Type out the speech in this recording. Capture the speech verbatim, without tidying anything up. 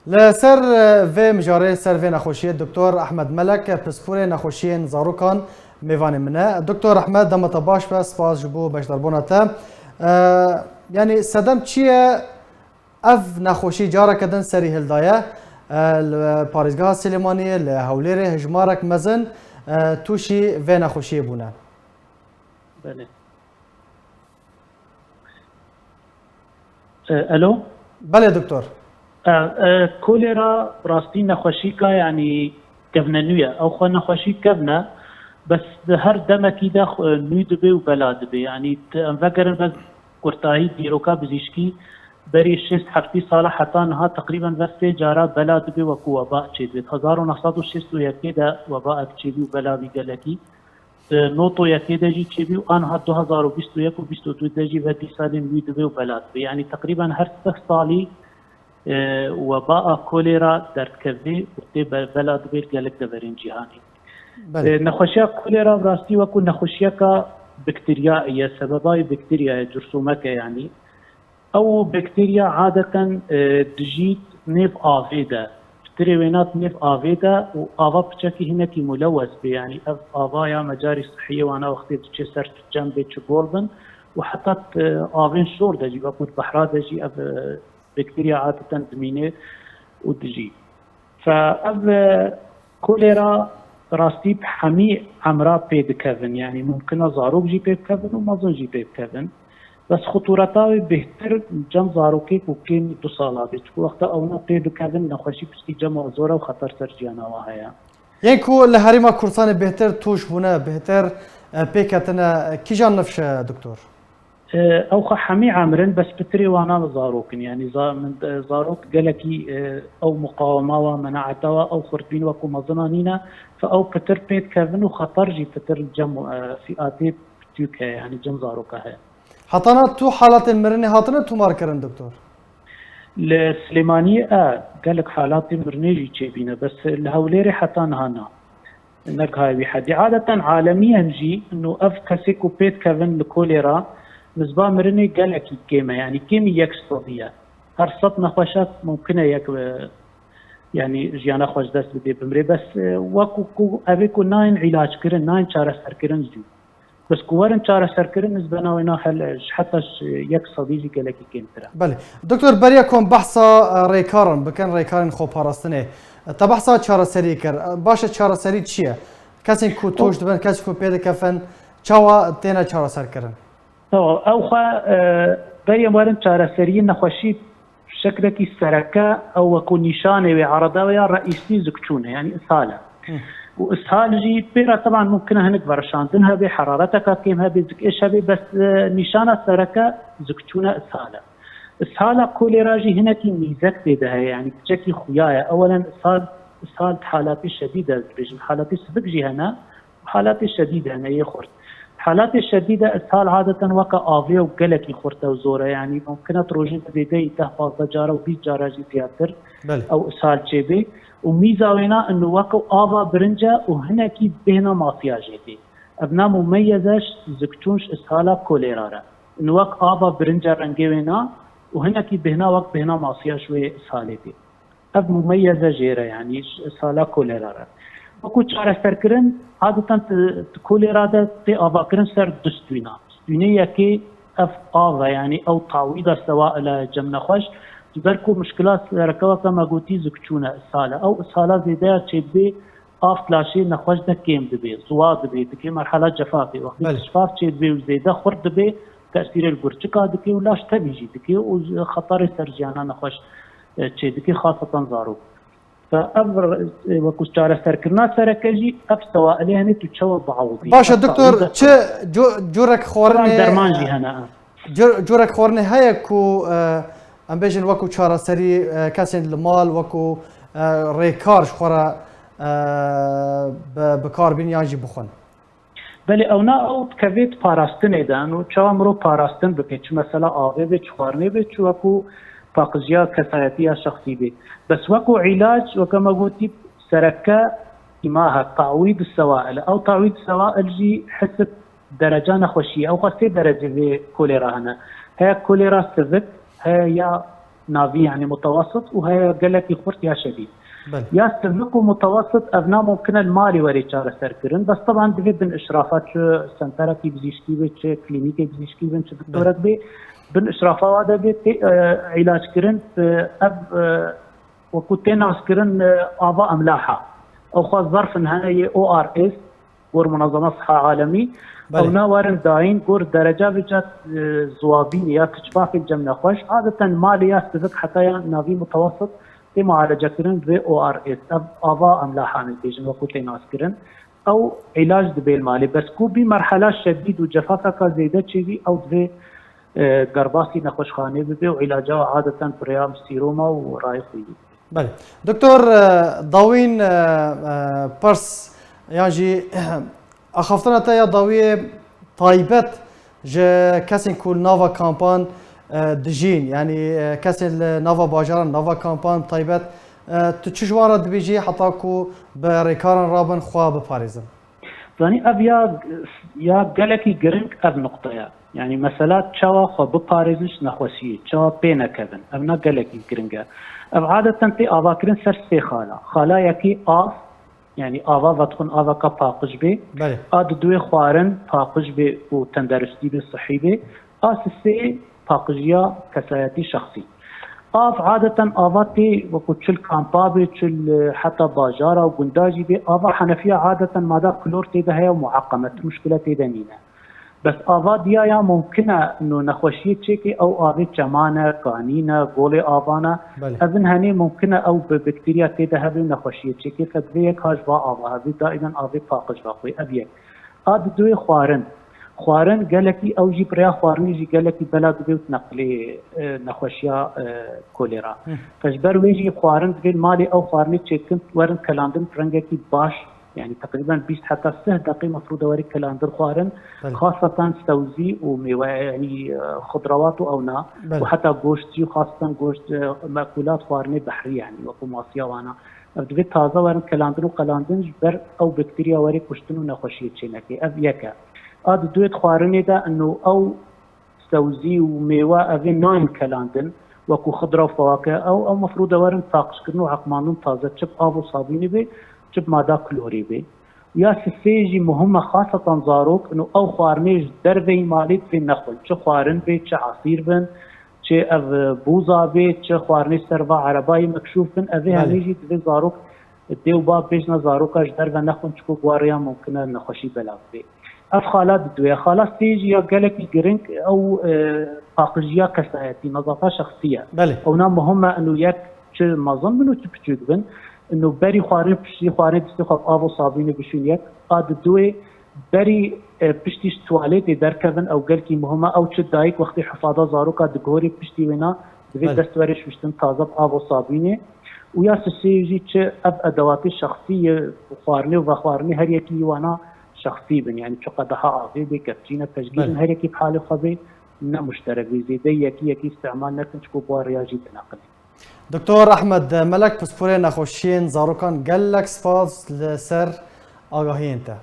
Li ser, e, vê mijarê, ser vê nexweşiyê, Doktor Ehmed Melek, pisporê nexweşiyên zarokan mêvanê min e. Doktor Ehmed, dema te baş be, spas ji bo beşdarbûna te. E, yanî sedem çi ye? Ev nexweşî careke din serî hildaye. E, li parêzgeha Silêmaniyê, li Hewlêrê hejmarek mezin, e, tûşî vê nexweşiyê bûne. Belê. E, alo? Belê, doktor. E, e, kolera rastî nexweşîka, yanî kevne nû ye. Ew xwe nexweşî kevne, bes di her demekî de xwe nû dibe û bela dibe. Yanî t-, em vegerin bes kurtahî dîroka bizîşkî, berî şêst heftî sala heta niha teqrîben bes sê cara bela dibe wekû weba çêdibe. Di hezar û neh sed û şêst û yekê de weba ev çêbû û bela bî gelekî. Di nod û yekê de jî çêbû û aniha du hezar û bîst û yek û bîst û du de jî ve dîsa lê nû dibe û bela dibe. Yanî teqrîben her sih salî, e, weba a kolera derdikeve û tê be-, bela dibe li gelek deverên cîhanê. Belê. E, nexweşiya kolera bi rastî wekû nexweşiyeka bakteriyayê ye, sebeba wê bakteriyayê, cursûmek e yanî. Ew bakteriya adeten, e, dijît nêv avê de, pitirê wêna di nêv avê de û ava piçekî hinekî mulewes bê, yanî ev ava ya mecarî sihiyê wana wextê diçe ser çi cem bê, çi gol bin û heta di, e, avên şor de jî, wekû di behra de jî ev, e, bakteriya adeten dimîne û dijî. Fe ev, e, kolera rastî bi hemî emra pê dikevin, yanî mumkin e zarok jî pê bikevin û mezin jî pê bikevin. Bes xutûreta wê bêhtir cem zarokê ku kêm du sala bê, çiku wexta ewna pê bikevin, nexweşî piştî cem wa zor e û xeter ser jiyana wa heye. Yên ku li Herêma Kurdistanê bêhtir tûş bûne, bêhtir, e, pê ketine, e, kîjan nifş e, doktor? E, ew xwe hemî emir in, bes pitirê wana zarok in. Yanî za-, min, e, zarok gelekî, e, ew muqawema wa, menaeta wa, ew xurtbîn wekû mezina nîne. Fe ew pitir pê dikevin û xeter jî pitir cem, e, fîatê piçûk heye, yanî cem zaroka heye. Hetana tu halatên mirinê hatine tomarkirin, doktor? Li Silêmaniyê e, gelek halatên mirinê jî çêbîne, bes li Hewlêrê heta niha na. Negihaye wî hedî. Adeten alemî em jî, ino ev kesê ku pê dikevin li kolera, nizba mirinê gelekî kêm e, yanî kêmî yek sedî ye. Her sed nexweşek mumkin e yek, e, yanî jiyana xwe ji dest bidê, bimrê. Bes, e, wekû ku evê ku nayên îlackirin, nayên çareserkirin zû. Bes ku werin çareserkirin, nizbena wêna hel, ji heta ji yek sedî jî gelekî kêmtir e. Belê. Doktor, beriya ku em behsa, e, rêkarin bikin, rêkarên xweparastinê, e, te behsa çareseriyê kir. E, baş e, çareserî çi ye? Kesên ku tûş dibin, kesên ku pê dikevin, çawa têne çareserkirin? Tamam, ew xwe, e, berî em werin çareseriyê nexweşî şeklekî sereke, ew wekû nîşanê wê, ereda wê ya reîsî zikçûn e, yanî ishal e. Hı. Û ishal jî pê re teban mumkin e hinek verişandin hebe, herareteka kêm hebe, zikêş hebe, bes, e, nîşana sereke zikçûn e, ishal e. Ishala kolera jî hinekî mîzek tê de heye, yanî piçekî xuya ye. Ewelen ishal, ishal di halatê şedîd de dibêjin, halatê sivik jî hene. Halatê şedîd hene yê xurt. Halatê şedîd e, ishal adeten weke avê û gelekî xurt e û zor e. Yanî mumkin e di rojê de zêdeyî deh pazdeh cara û bîst cara jî ziyadtir Belê. ew ishal çêbê. Û mîza wêna ino weke ava birinc e û hinekî bêhna masiya jê tê. Ev na mumeyeze ji zikçûn ji ishala kolera re. Ino wek ava birinc e rengê wêna û hinekî bêhna wek bêhna masiya ji wê ishalê tê. Ev mumeyeze jê re, yanî ji sala kolera re. Wekû çareserkirin, adeten di, di kolera de tê avakirin ser du stûyna. Stûynê yekê ev av e, yanî ew tawîda sewail e cem nexweş. Ji ber ku mişkila sereke weke me gotî zikçûn e, ishal e. Ew ishala zêdeya çêdibê av di laşê nexweş de kêm dibe, ziwa dibe, dike merhala cefafê. Wextê Belê. Şifaf çêdibe û zêde xurt dibe, tesîrê li gurçika dike û laş tevî jî dike û xeterê ser jiyana nexweş e, çêdike, xaseten zarok. Fe ev, e, wekû çareserkirina sereke jî ev sewailê hene tu çawa biewidî. Baş e, Ev doktor, tawîza çi sewa- cu-, curek Taban xwarinê, derman jî hene. Cur-, curek xwarinê heye ku, e, em bêjin wekû çareserî, e, kesên li mal, wekû, e, rêkar ji xwe re, e, bi, bi kar bîn yan jî bixwin? Belê, ewna ew dikevê di parastinê de, û çawa mirov parastin bike, çi mesela avê bê, çi xwarinê bê, çi wekû paqijiya kesayetî ya şexsî bê. Bes wekû îlac, weke me gotî, sereke îmahe, ta'wîd sewail. Ew ta'wîd sewail jî hisib dereca nexweşiyê. Ew xwe sê derecê vê kolera hene. Heye kolera sivik, heye ya navî, yanî mutawasit, û heye gelekî xurt ya şedîd. Belê. Ya sivik û mutawasit, ev namumkin e li malê were çareserkirin. Bes teban divê bin işrafa çi senterekî bizîşkî be, çi klînîkê bizîşkî bin, çi doktorek bê, bin işrafa wa de bê tê, e, îlackirin, e, ev, e, wekû tê naskirin, e, ava emlaha. Ew xwe zerfin hene yê O R S, gor Munezeme Siha Alemî. Belê. Ew nawerin dayîn gor dereca vêca, e, ziwabînê ya tiçbafê cem nexweş. Adeten malê ya sivik heta ya navî mutawasit tê mualecekirin vê O R S. Ev ava emlahanê bêjin wekû tê naskirin. Ew îlac dibê li malê. Bes ku bî merhela şedîd û cefafeka zêde çêbî, ew divê, e, derbasî nexweşxanê bibe û îlaca adeten bi rêya sîroma û rayê xwînî. Belê. Doktor, e, dawîn, e, e, pirs yan jî axaftina te ya dawiyê taybet ji kesên ku li nava kampan, e, dijîn, yanî, e, kesên li nava bajaran, nava kampan taybet, e, tu çi ji wan re dibêjî heta ku bi rêkaran rabin xwe biparêzin? Zanî, ev ya, ya gelekî giring ev nuqte ye. Yanî mesela çawa xwe biparêzin ji nexweşiyê, çawa pê nekevin. Ev na gelekî giring e. Ev adeten tê avakirin ser sê xala. Xala yekî av, yanî ava vedixwin aveka paqij bê. Belê. A di duê xwarin paqij bê û tenderistî bê, sihî bê. A sisê paqijiya kesayetî şexsî. Av adeten ava tê wekû çil kampa bê, çil, e, heta bajara û gunda jî bê. Ava henefiya adeten mada klor tê de heye û muaqqeme, tu muşkile tê de nîne. Bes ava diya ya mumkin e, no nexweşiyê çêkê ew avê çeman e, kanîn e, golê avan e. Belê. Evin henê mumkin e ew bi bakterya tê de hebe û nexweşiyê çêkê. Fe divê yek ha ji va ava hebe, daîmen avê paqij ve xwê. Ev yek. A di duê xwarin. Xwarin gelekî, ew jî bi rêya xwarinê jî gelekî bela dibe û neqlê, e, nexweşiya, e, kolera. Hı. Fe ji ber wê jî xwarin divê li malê ew xwarinê çêdikin werin kelandin rengekî baş, yanî teqrîben bîst heta sih deqî mefrûde werî kelandin xwarin, Belê. Xaseten sewzî û mêwe, yanî, e, xudrawat û ewna Belê. Û heta goşt jî, xaseten goşt, e, mekulat xwarinê behrî, yanî wekû masiya wana. Ev divê taze werin kelandin û qelandin ji ber ew bakterya werê kuştin û nexweşiyê çênekê. Ev yek e. A di duê di xwarinê de ino ew sewzî û mêwe evê nayên kelandin, wekû xidra û fewake, ew, ew mefrûde werin paqijkirin û heqmandin taze, çi bi av û sabînê bê, çi bi mada klorê bê. Ya sisê jî muhim e, xasetan zarok, ino ew xwarinê ji derveyî malê divê nexwin. Çi xwarin bê, çi esîr bin, çi ev bûza bê, çi xwarinê ser va erebayê mekşûf bin, evê Belê. Hemî jî divê zarok dê û bav bêjine zaroka ji derve nexwin, çiku bi wa rêya mumkin e nexweşî belav bê. Ev xala diduye. Xala sê jî ya gelekî giring ew, e, paqijiya kesayetî, nezafa şexsî ye. Belê. Ewna muhim e, ino yek çi mezin bin û çi piçûk bin. Ino berî xwarin, piştî xwarin distê xwe bi av û sabînê bişûn yek. A diduê berî, e, piştî ji tuwaletê derkevin, ew gelkî muhim e. Ew çi dayik wextê hifada zaroka digorê piştî wêna divê Belê. Dest were şûştin taze bi av û sabînê. Û ya sisê jî çi ev edewatê şexsî yê xwarinê û vexwarinê her yekî yî wana şexsî bin. Yanî çi qedeha avê bê, kepçîne, pejgîr in, Belê. Her yekî bi halê xwe bê, ne muşterek bê. Zêde yekî yekî îstimal nekin, çiku bi wa rêya jî dineqilê. Doktor Ehmed Melek, pisporê nexweşiyên zarokan, gelek spas li ser agahiyên te.